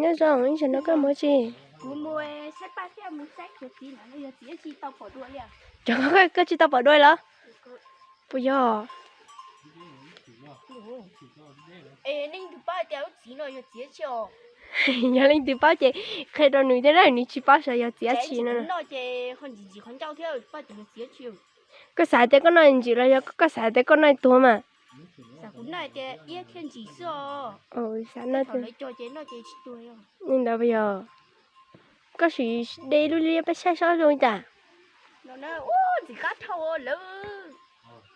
Nyob zoo, ib zaug no koj mus tsi? Cov koj tsis tau pom dua los? Puas yog? Yog leej twg paub ces qhia rau nws thiab na, nws tsis paub xyov yog txiv dab tsi no. Koj xav tias koj noj ntsim los yog koj xav tias koj noj tuag mas? Li ntawd yog koj sim de lub liab peb saib seb zoo li cas.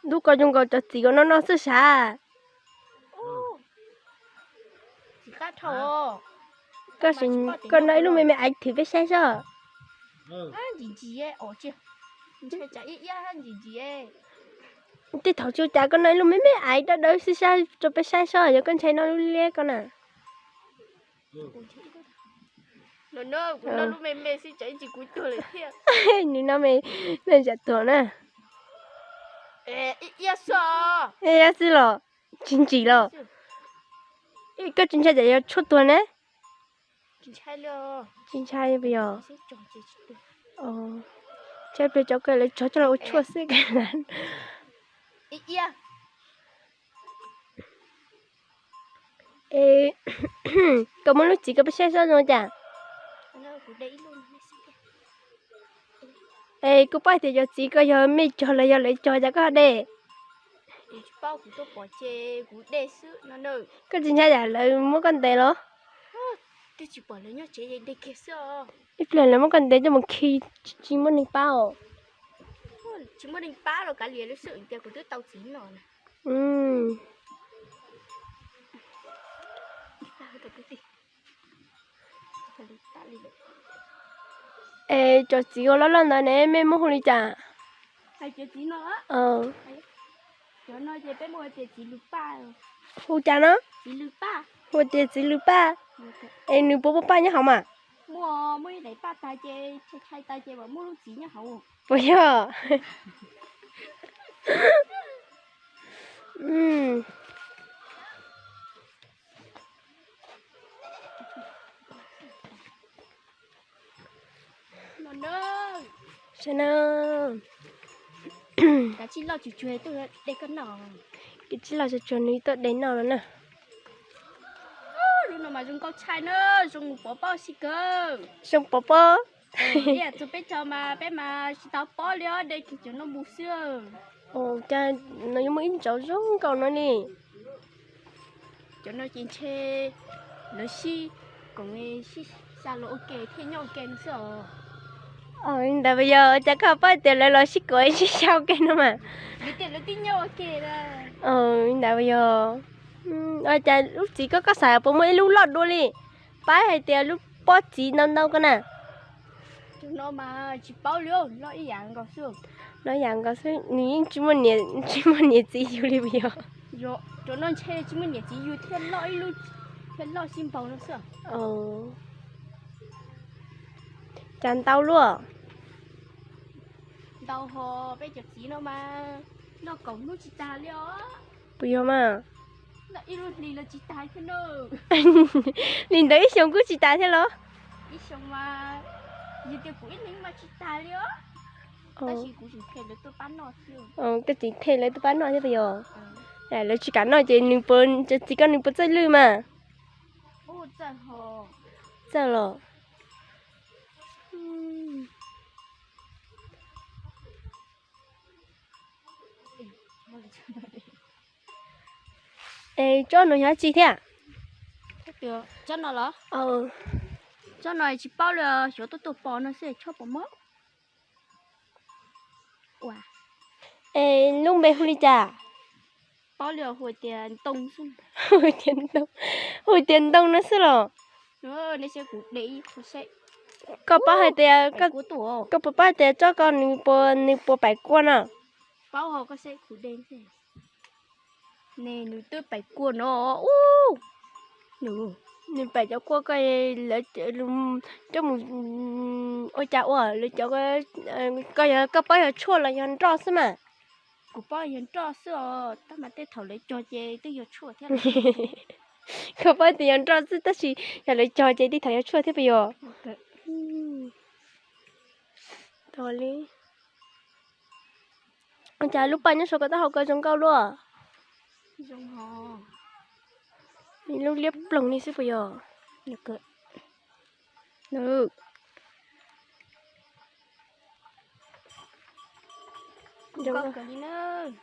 Ntub ko zoo nkaus cov txiv ko no noj xwb sav. Koj sim, koj noj ib lub me me aiv thwm peb saib seb. Tej thaum tsis ua cas koj noj ib lub me me aiv dawb dawb xwb saib rau peb saib seb yog koj ntshai noj lub liab ko na. Nws noj me, noj zam tuag na. Ib yam xwb los tsis ntsim los? Koj tsis ntshai tsam yog tshuaj tuag ne? Tsis ntshai puas yog? Ntshai pliag cov ko lawv tso coj los ua tshuaj xwb. Es koj muab lub txiv ko peb saib seb zoo cas. Es koj paub tias cov txiv ko yog mej cog los yog lawv cog cas koj ho de? Koj tsis ntshai yam lawv muab koj ntes los? Ib pliag lawv muab koj ntes coj mus khi tsis muaj neeg pab os. Es cov txiv uas loj loj ntawd ne mej muab hu li cas? Hu cas no? Hu tias txiv lws paj. Es nws puas muaj paj nyob hauv mas? Puas yog? Kav tsij los tsuag tsuag nws tuaj de noj no na. Zoo pov pob. Txog peb caug mas peb mas tsis tau pob li os, de kiag cov no mus xwb. Cas no yuav muaj ib ntsaum zoo nkauj no li. Cov no ces ntshe lawv sib koom sib xyaw los ua ke thiaj nyob ua ke no xwb os. Li ntawd puas yog? Cas koj paub tias lawv los sib koom sib xyaw ua ke no mas. Li ntawd puas yog? Cas lub txiv ko koj xav puas muaj ib lub loj dua li? Paub hais tias lub pob txiv ntau ntau ko na. Cov no mas tsis paub li, loj ib yam nkaus xwb. Loj ib yam nkaus xwb, nws yeej tsis muaj niam txiv yug li puas yog? Cov no ntshe tsis muaj niam txiv yug thiaj loj ib lub, thiaj loj sib npaug no xwb. Cas ntau luaj. Ntau hos, peb cov txiv no mas noj kaum hnub tsis tag li os. Puas yog mas? Noj ib lub hlis los tsis tag thiab na. Li ntawd ib xyoos kuj tsis tas thiab los? Ib xyoos mas, yog tias kuv ib leeg mas tsis tas li os. Tab sis kuv tseem them lawv tuaj pab noj thiab. Koj tseem them lawv tuaj pab noj thiab puas yog? Lawv tsis kam noj ces nws puas, cov txiv ko nws puas txawj lwj mas? Txawj los. Es tsob no yog dab tsi thiab? Tsob no los? Tsob no tsis paub li, xyov tuaj tuaj pom no xwb, tsob pom mob. Es lub npe hu li cas? Paub li, hu tias ntoo xwb. Hu tias ntoo, hu tias ntoo no xwb los? Koj paub hais tias, koj puas paub hais tias tsob ko nws puas, nws puas paim kua no? Paub hos, koj saib kuv de. Ne nws twb paim kua no. Nws paim cov kua ko, lawv coj mus ua cas ua lawv cov, koj yog koj paub yog tshuaj los yog nroj xwb mas? Kuv paub yog nroj xwb os, tab mas tej thaum lawv cog ces twb yog tshuaj thiab. Koj paub tias yog nroj xwb tab sis yog lawv cog ces tej thaum yog tshuaj thiab puas yog? Tau li. Ua cas lub paj nyob saum koj taub hau ko zoo nkauj luaj? Lub liab ploog li xwb puas yog? Zoo nkauj kawg li nawb.